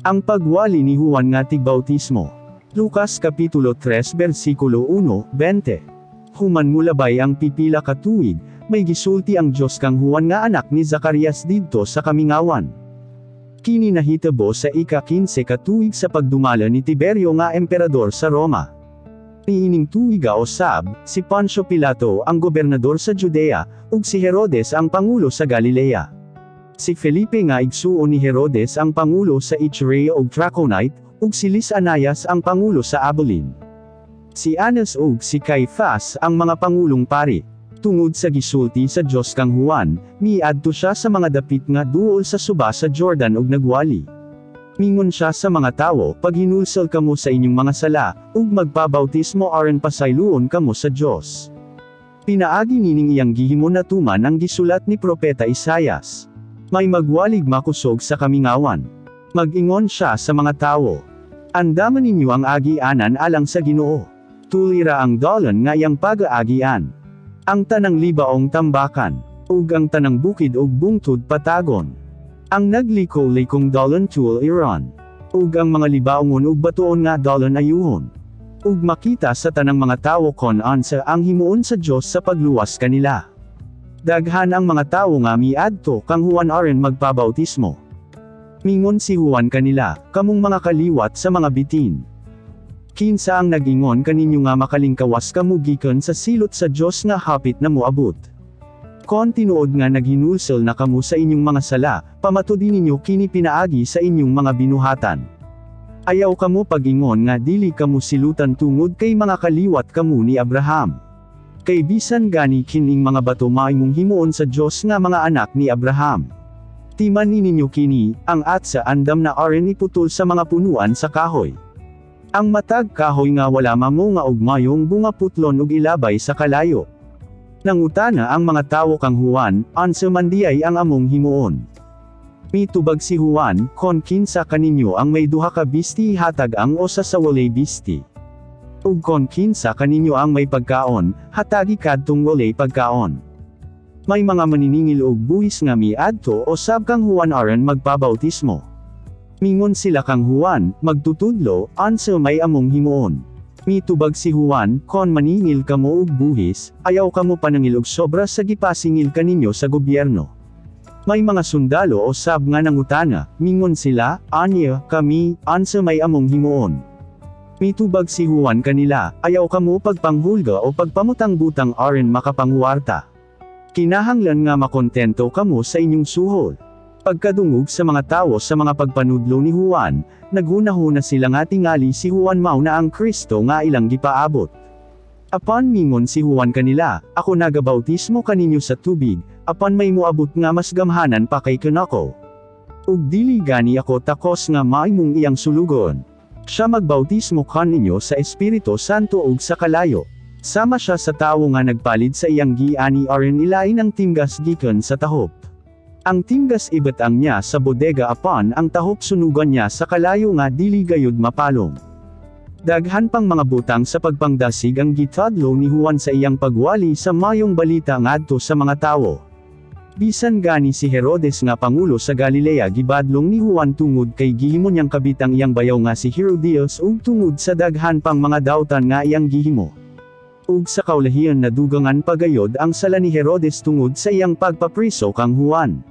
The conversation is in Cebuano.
Ang pagwali ni Juan nga tigbautismo. Lucas Kapitulo 3 versikulo 1, 20. Human mulabay ang pipila ka tuig, may gisulti ang Dios kang Juan nga anak ni Zacarias didto sa kamingawan. Kini nahitabo sa ika-15 ka tuig sa pagdumala ni Tiberio nga emperador sa Roma. Niining tuiga osab, si Poncio Pilato ang gobernador sa Judea, ug si Herodes ang pangulo sa Galilea. Si Felipe nga igsuon ni Herodes ang pangulo sa Iturea ug Traconite, ug si Lisanias ang pangulo sa Abilene. Si Anas ug si Caiphas ang mga pangulong pari. Tungod sa gisulti sa Dios kang Juan, miadto siya sa mga dapit nga duol sa suba sa Jordan ug nagwali. Mingon siya sa mga tawo, "Paghinulsol kamo sa inyong mga sala, ug magpabautismo aron pasayloon kamo sa Dios." Pinaagi nining iyang gihimo natuman ang gisulat ni Propeta Isayas. "May magwalig makusog sa kamingawan." Mag-ingon siya sa mga tawo, "Andaman ninyo ang agianan alang sa Ginoo. Tulira ang dalan nga iyang pagaagian. Ang tanang libaong tambakan, ug ang tanang bukid ug bungtod patagon. Ang nagliko-likong dalan tul-iron, ug ang mga libaongon ug batuon nga dalan ayuhon. Ug makita sa tanang mga tawo kon unsa ang himuon sa Dios sa pagluwas kanila." Daghan ang mga tawo nga miadto kang Juan aron magpabautismo. Mingon si Juan kanila, "Kamong mga kaliwat sa mga bitin. Kinsa ang nag-ingon kaninyo nga makalingkawas kamo gikan sa silot sa Dios nga hapit na moabot? Kon tinuod nga naghinulsol na kamo sa inyong mga sala, pamatudi ninyo kini pinaagi sa inyong mga binuhatan. Ayaw kamo pag-ingon nga dili kamo silutan tungod kay mga kaliwat kamo ni Abraham. Kay bisan gani kining mga bato mahimong himuon sa Dios nga mga anak ni Abraham. Timan ninyo kini, ang atsa andam na aron iputol sa mga punuan sa kahoy. Ang matag kahoy nga wala mamunga og mayong bunga putlon ug ilabay sa kalayo." Nangutana ang mga tawo kang Juan, "Unsa man diay ang among himuon?" Mitubag si Juan, "Kon kinsa kaninyo ang may duha ka bisti, hatag ang usa sa walay bisti. Ug kon kinsa kaninyo ang may pagkaon, hatagi kadtong walay pagkaon." May mga maniningil og buhis nga miadto osab kang Juan aron magpabautismo. Mingon sila kang Juan, "Magtutudlo, unsa may among himuon?" Mitubag si Juan, "Kon maningil kamo og buhis, ayaw kamo panangil og sobra sa gipasingil kaninyo sa gobyerno." May mga sundalo osab nga nangutana, mingon sila, "Anya, kami, unsa may among himuon?" Mitubag si Juan kanila, "Ayaw kamo pagpanghulga o pagpamutang-butang aron makapanguwarta. Kinahanglan nga makontento kamo sa inyong suhol." Pagkadungog sa mga tawo sa mga pagpanudlo ni Juan, naghunahuna sila nga tingali si Juan mao na ang Kristo nga ilang gipaabot. Apan mingon si Juan kanila, "Ako nagabautismo kaninyo sa tubig, apan may muabot nga mas gamhanan pa kay kanako. Ug dili gani ako takos nga mahimong iyang sulugoon. Siya magbautismo kaninyo sa Espiritu Santo ug sa kalayo. Sama siya sa tawo nga nagpalid sa iyang giani aron ilain ang timgas gikan sa tahop. Ang timgas ibutang niya sa bodega apan ang tahop sunugan niya sa kalayo nga dili gayud mapalong." Daghan pang mga butang sa pagpangdasig ang gitudlo ni Juan sa iyang pagwali sa mayong balita ngadto sa mga tawo. Bisan gani si Herodes nga pangulo sa Galilea gibadlong ni Juan tungod kay gihimo niyang kabit ang iyang bayaw nga si Herodias ug tungod sa daghan pang mga dautan nga iyang gihimo. Ug sa kaulahian nadugangan pa gayod ang sala ni Herodes tungod sa iyang pagpapriso kang Juan.